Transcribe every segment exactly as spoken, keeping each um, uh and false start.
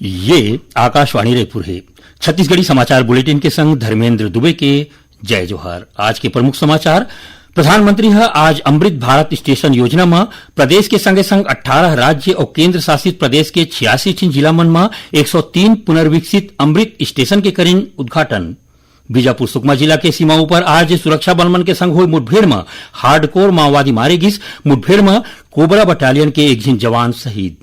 ये आकाशवाणी रायपुर हे। छत्तीसगढ़ी समाचार बुलेटिन के संग धर्मेंद्र दुबे के जय जोहार। आज के प्रमुख समाचार। प्रधानमंत्री ह आज अमृत भारत स्टेशन योजना म प्रदेश के संगे संग अट्ठारह राज्य अउ केंद्र शासित प्रदेश के छियासी ठिन जिला मन म एक सौ तीन पुनर्विकसित अमृत स्टेशन के करिन उद्घाटन। बीजापुर सुकमा जिला के सीमा ऊपर आज सुरक्षा बल मन के संग होय मुठभेड़ म हार्डकोर माओवादी मारे गिस। मुठभेड़ म कोबरा बटालियन के एक झिन जवान शहीद।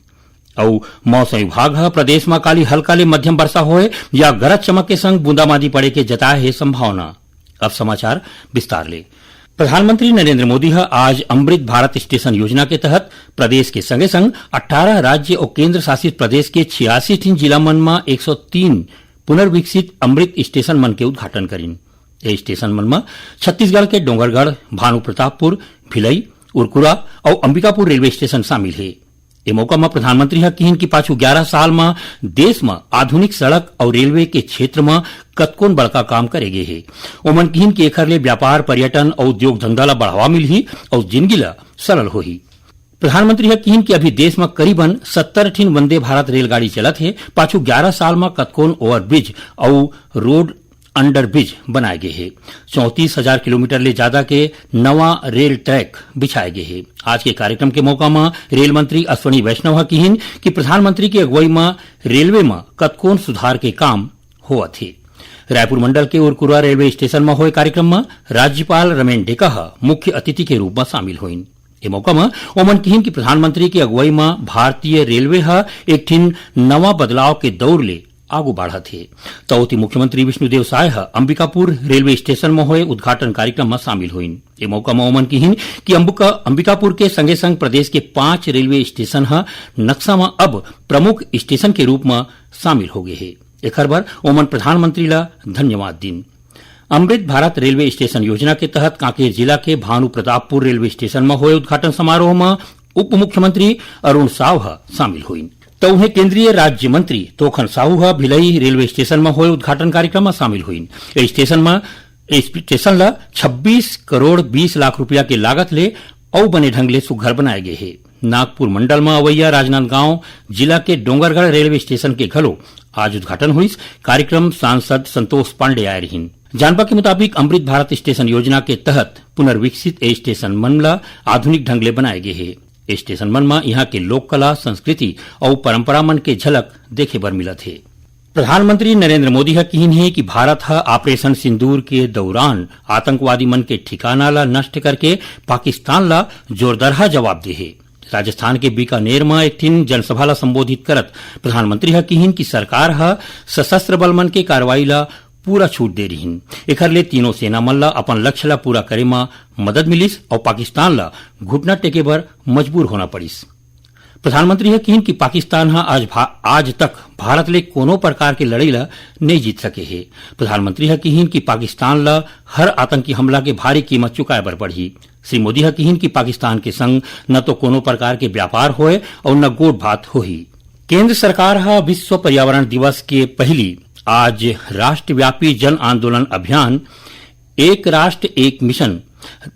अउ मौसम विभाग ह प्रदेश म काली हल्का ले मध्यम वर्षा होय या गरज चमक के संग बूंदाबांदी पड़े के जताए हे संभावना। अब समाचार विस्तार ले। प्रधानमंत्री नरेंद्र मोदी ह आज अमृत भारत स्टेशन योजना के तहत प्रदेश के संगे संग अट्ठारह राज्य अउ केंद्र शासित प्रदेश के छियासी ठिन जिला मन म एक सौ तीन पुनर्विकसित अमृत स्टेशन मन के उद्घाटन करिन। ये स्टेशन मन म छत्तीसगढ़ के डोंगरगढ़, भानु प्रतापपुर, भिलई, उरकुरा अउ अंबिकापुर रेलवे स्टेशन शामिल हे। ए मौका म प्रधानमंत्री ह किहिन कि पाछू ग्यारह साल म देश म आधुनिक सड़क अउ रेलवे के क्षेत्र म कतकोन बड़का काम करे गे हे। ओमन किहिन कि एखर ले व्यापार, पर्यटन अउ उद्योग धंधा ल बढ़ावा मिलही अउ जिनगी ल सरल होही। प्रधानमंत्री ह किहिन कि अभी देश म करीबन सत्तर ठिन वंदे भारत रेलगाड़ी चलत हे। पाछू ग्यारह साल म कतकोन ओवरब्रिज अउ रोड अंडरब्रिज बनाए गे हे। चौंतीस हजार किलोमीटर ले ज्यादा के नवा रेल ट्रैक बिछाए गे हे। आज के कार्यक्रम के मौका म रेल मंत्री अश्विनी वैष्णव ह किहिन कि प्रधानमंत्री के अगुवाई म रेलवे म कतकोन सुधार के काम होवत हे। रायपुर मंडल के उरकुरा रेलवे स्टेशन म होय कार्यक्रम म राज्यपाल रमेन डेका ह मुख्य अतिथि के रूप म शामिल होइन। ए मौका म ओमन किहिन कि प्रधानमंत्री के अगुवाई म भारतीय रेलवे ह एक ठिन नवा बदलाव के दौर ले आगू बढ़त हे। त ओती मुख्यमंत्री विष्णुदेव साय ह अंबिकापुर रेलवे स्टेशन म होय उद्घाटन कार्यक्रम म शामिल होइन। ए मौका म ओमन किहिन कि अंबिका-, अंबिकापुर के संगे संग प्रदेश के पांच रेलवे स्टेशन ह नक्शा म अब प्रमुख स्टेशन के रूप म शामिल हो गे हे। एखर बर ओमन प्रधानमंत्री ल धन्यवाद दीन। अमृत भारत रेलवे स्टेशन योजना के तहत कांकेर जिला के भानु प्रतापपुर रेलवे स्टेशन म होय उद्घाटन समारोह म उप मुख्यमंत्री अरुण साव ह शामिल होइन। त उहें केंद्रीय राज्य मंत्री तोखन साहू ह भिलई रेलवे स्टेशन म होय उद्घाटन कार्यक्रम म शामिल होइन। ए स्टेशन म, ए स्टेशन ल छब्बीस करोड़ बीस लाख रुपया के लागत ले अउ बने ढंग ले सुघ्घर बनाए गे हे। नागपुर मंडल म अवइया राजनांदगांव जिला के डोंगरगढ़ रेलवे स्टेशन के घलो आज उद्घाटन होइस। कार्यक्रम सांसद संतोष पांडे आए रहिन। जानबा के मुताबिक अमृत भारत स्टेशन योजना के तहत पुनर्विकसित ए स्टेशन मन ल आधुनिक ढंग ले बनाए गे हे। ए स्टेशन मन म इहां के लोक कला, संस्कृति अउ परंपरा मन के झलक देखे बर मिलत हे। प्रधानमंत्री नरेंद्र मोदी ह किहिन हे कि भारत ह ऑपरेशन सिंदूर के दौरान आतंकवादी मन के ठिकाना ल नष्ट करके पाकिस्तान ल जोरदरहा जवाब दे हे। राजस्थान के बीकानेर म एक ठिन जनसभा ल संबोधित करत प्रधानमंत्री ह किहिन कि सरकार ह सशस्त्र बल मन के कार्रवाई ल पूरा छूट दे रिहिन। एखर ले तीनों सेना मन ल अपन लक्ष्य ल पूरा करे म मदद मिलिस अउ पाकिस्तान ल घुटना टेके बर मजबूर होना पड़िस। प्रधानमंत्री ह किहिन कि पाकिस्तान ह आज भा-, आज तक भारत ले कोनो प्रकार के लड़ई ल नइ जीत सके हे। प्रधानमंत्री ह किहिन कि पाकिस्तान ल हर आतंकी हमला के भारी कीमत चुकाए बर पड़ही। श्री मोदी ह किहिन कि पाकिस्तान के संग न तो कोनो प्रकार के व्यापार होय अउ न गोठ बात होही। केंद्र सरकार ह विश्व पर्यावरण दिवस के पहिली आज राष्ट्रव्यापी जन आंदोलन अभियान एक राष्ट्र एक मिशन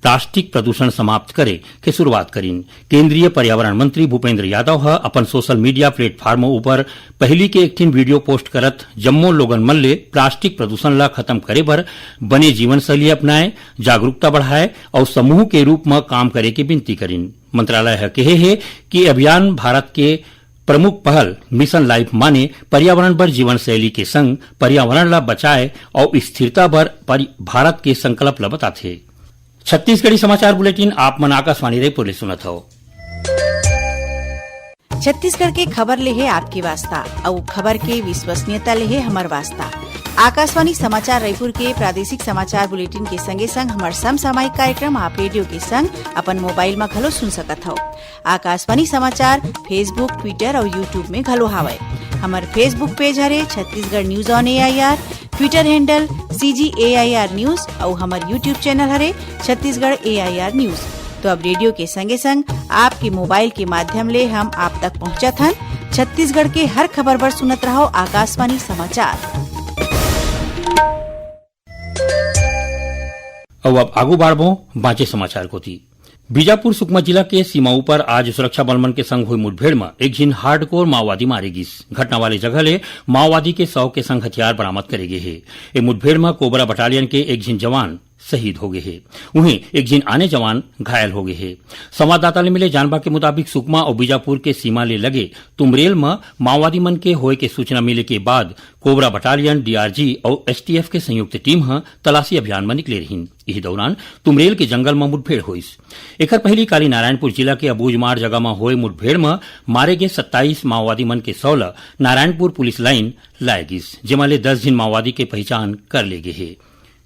प्लास्टिक प्रदूषण समाप्त करे के शुरुआत करिन। केंद्रीय पर्यावरण मंत्री भूपेंद्र यादव ह अपन सोशल मीडिया प्लेटफॉर्म ऊपर पहिली के एक ठिन वीडियो पोस्ट करत जम्मो लोगन मन ले प्लास्टिक प्रदूषण ला खत्म करे बर, बने जीवन शैली अपनाए, जागरूकता बढ़ाए अउ समूह के रूप म काम करे के विनती करिन। मंत्रालय ह केहे हे कि अभियान भारत के प्रमुख पहल मिशन लाइफ माने पर्यावरण बर जीवन शैली के संग पर्यावरण ला बचाए अउ स्थिरता बर परि-, भारत के संकल्प ला बताथे। छत्तीसगढ़ी समाचार बुलेटिन आप मन आकाशवाणी रायपुर ले सुनत हव। छत्तीसगढ़ के खबर ले हे आपके वास्ता, अउ खबर के विश्वसनीयता ले हे हमर वास्ता। आकाशवाणी समाचार रायपुर के प्रादेशिक समाचार बुलेटिन के संगे संग हमर समसामयिक कार्यक्रम आप रेडियो के संग अपन मोबाइल म घलो सुन सकत हव। आकाशवाणी समाचार Facebook, Twitter अउ YouTube में घलो हावय। हमर Facebook पेज हरे Chhattisgarh news on AIR, Twitter handle CG AIR news अउ हमर YouTube चैनल हरे छत्तीसगढ़ एआईआर न्यूज। तो अब रेडियो के संगे संग आपके मोबाइल के माध्यम ले हम आप तक पहुंचत हन। छत्तीसगढ़ के हर खबर बर सुनत रहव आकाशवाणी समाचार। अउ अब आगू बाढ़बो बांचे समाचार कोती। बीजापुर सुकमा जिला के सीमा ऊपर आज सुरक्षा बल मन के संग हुई मुठभेड़ म एक झिन हार्डकोर माओवादी मारे गिस। घटना वाले जगह ले माओवादी के शव के संग हथियार बरामद करे गे हे। ए मुठभेड़ म कोबरा बटालियन के एक झिन जवान शहीद हो गे हे। उहें एक झिन आने जवान घायल हो गे हे। संवाददाता ले मिले जानबा के मुताबिक सुकमा अउ बीजापुर के सीमा ले लगे तुमरेल म माओवादी मन के होए के सूचना मिले के बाद कोबरा बटालियन, डीआरजी अउ एसटीएफ के संयुक्त टीम ह तलाशी अभियान म निकले रहिन। इही दौरान तुमरेल के जंगल म मुठभेड़ होइस। एखर पहिली काली नारायणपुर जिला के अबूझमाड़ जगह म होए मुठभेड़ म मारे गे सत्ताईस माओवादी मन के शव ल नारायणपुर पुलिस लाइन लाए गिस, जेमा ले दस झिन माओवादी के पहिचान कर ले गे हे।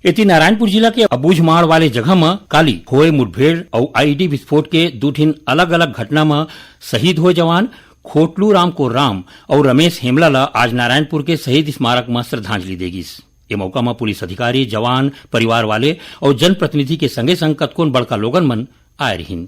एती नारायणपुर जिला के अबूझमाड़ वाले जगह म काली होए मुठभेड़ अउ आईईडी विस्फोट के दू ठिन अलग-अलग घटना म शहीद होए जवान खोटलू राम कोर्राम अउ रमेश हेमला ल आज नारायणपुर के शहीद स्मारक म श्रद्धांजलि दे गिस। ए मौका म पुलिस अधिकारी, जवान, परिवार वाले अउ जनप्रतिनिधि के संगे-संग कतकोन बड़का लोगन मन आए रिहिन।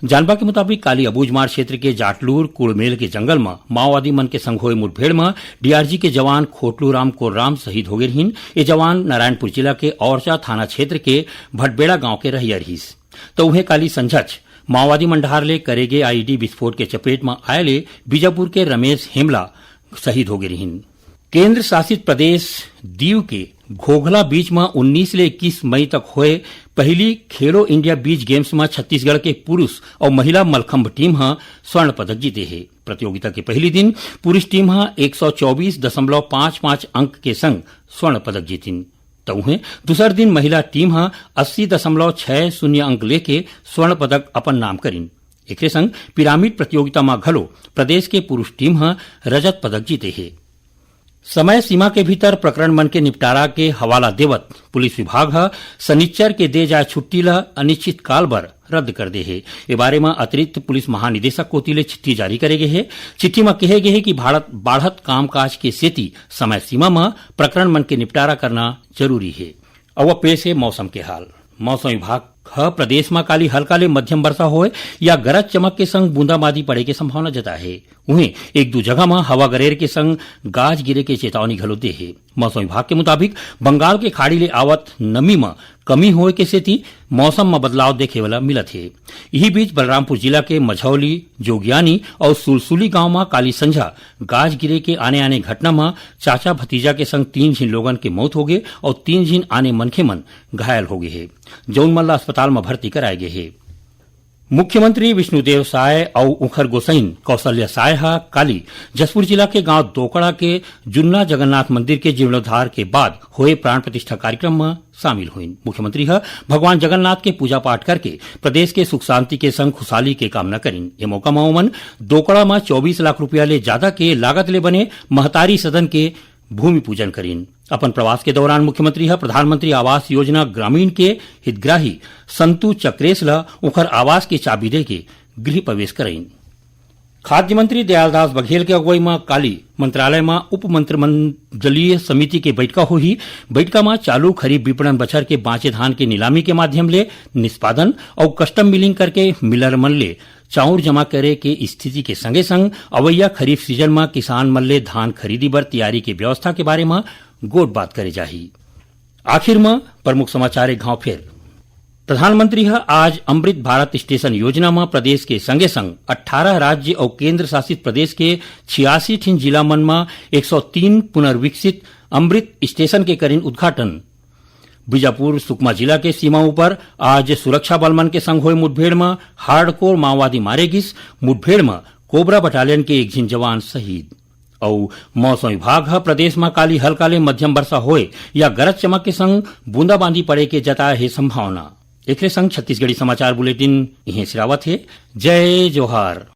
जानबा के मुताबिक, काली अबूझमाड़ क्षेत्र के जाटलूर कुड़मेल के जंगल म माओवादी मन के संग होए मुठभेड़ म डीआरजी के जवान खोटलू राम कोर्राम शहीद हो गे रिहिन। ए जवान नारायणपुर जिला के औरचा थाना क्षेत्र के भटबेड़ा गांव के रहइया रिहिस। त उहें, काली संझच माओवादी मन डहार ले करे गे आईईडी विस्फोट के चपेट म आए ले बीजापुर के रमेश हेमला शहीद हो गे रिहिन। केंद्र शासित प्रदेश दीव के घोघला बीच म उन्नीस ले इक्कीस मई तक होए पहिली खेलो इंडिया बीच गेम्स म छत्तीसगढ़ के पुरुष अउ महिला मलखंभ टीम ह स्वर्ण पदक जीते हे। प्रतियोगिता के पहिली दिन पुरुष टीम ह एक सौ चौबीस दशमलव पाँच पाँच अंक के संग स्वर्ण पदक जीतिन। त उहें, दूसर दिन महिला टीम ह अस्सी दशमलव छह शून्य अंक लेके स्वर्ण पदक अपन नाम करिन। एकरे संग पिरामिड प्रतियोगिता म घलो प्रदेश के पुरुष टीम ह रजत पदक जीते हे। समय सीमा के भीतर प्रकरण मन के निपटारा के हवाला देवत पुलिस विभाग ह सनिच्चर के दे जाए छुट्टी ल अनिश्चित काल बर रद्द कर दे हे। ए बारे म अतिरिक्त पुलिस महानिदेशक कोति ले चिट्ठी जारी करे गे हे। चिट्ठी म कहे गे हे कि भारत बाढ़त कामकाज के सेती समय सीमा म प्रकरण मन के निपटारा करना जरूरी हे। अउ अब पेश हे मौसम के हाल। मौसम विभाग ह प्रदेश म काली हल्का ले मध्यम वर्षा होए या गरज चमक के संग बूंदाबांदी पड़े के संभावना जताए हे। उहें, एक दू जगह म हवा गरेर के संग गाज गिरे के चेतावनी घलो दे हे। मौसम विभाग के मुताबिक, बंगाल के खाड़ी ले आवत नमी म कमी होए के सेती मौसम म बदलाव देखे वाला मिलत हे। इही बीच, बलरामपुर जिला के मझौली, जोगियानी अउ सुलसुली गांव म काली संझा गाज गिरे के आने-आने घटना म चाचा भतीजा के संग तीन झिन लोगन के मौत होगे अउ तीन झिन आने मनखे मन घायल होगे हे, जउन मन ल अस्पताल म भर्ती कराए गे हे। मुख्यमंत्री विष्णुदेव साय अउ उंखर गोसइन कौशल्या साय ह काली जशपुर जिला के गांव दोकड़ा के जुन्ना जगन्नाथ मंदिर के जीर्णोद्धार के बाद होए प्राण प्रतिष्ठा कार्यक्रम म शामिल होइन। मुख्यमंत्री ह भगवान जगन्नाथ के पूजा पाठ करके प्रदेश के सुख शांति के संग खुशहाली के कामना करिन। ये मौका म ओमन दोकड़ा म चौबीस लाख रुपया ले ज्यादा के लागत ले बने महतारी सदन के भूमि पूजन करिन। अपन प्रवास के दौरान मुख्यमंत्री ह प्रधानमंत्री आवास योजना ग्रामीण के हितग्राही संतु चक्रेश ल उंखर आवास के चाबी देके गृह प्रवेश कराइन। खाद्य मंत्री दयालदास बघेल के अगुवाई म काली मंत्रालय म उप मंत्रिमंडलीय समिति के बैठका होही। बैठका म चालू खरीफ विपणन बछर के बांचे धान के नीलामी के माध्यम ले निष्पादन अउ कस्टम मिलिंग करके मिलर मन ले चाउर जमा करे के स्थिति के संगे संग अवइया खरीफ सीजन म किसान मन ले धान खरीदी बर तैयारी के व्यवस्था के बारे म गोठ बात करे जाही। आखिर म प्रमुख समाचार एक घाव फेर। प्रधानमंत्री ह आज अमृत भारत स्टेशन योजना म प्रदेश के संगे संग अट्ठारह राज्य अउ केंद्र शासित प्रदेश के छियासी ठिन जिला मन म एक सौ तीन पुनर्विकसित अमृत स्टेशन के करिन उद्घाटन। बीजापुर सुकमा जिला के सीमा ऊपर आज सुरक्षा बल मन के संग होए मुठभेड़ म हार्डकोर माओवादी मारे गिस। मुठभेड़ म कोबरा बटालियन के एक झिन जवान शहीद। अउ मौसम विभाग ह प्रदेश म काली हल्का ले मध्यम वर्षा होए या गरज चमक के संग बूंदाबांदी पड़े के जताए हे संभावना। एकरे संग छत्तीसगढ़ी समाचार बुलेटिन इहें सिरावत हे। जय जोहार।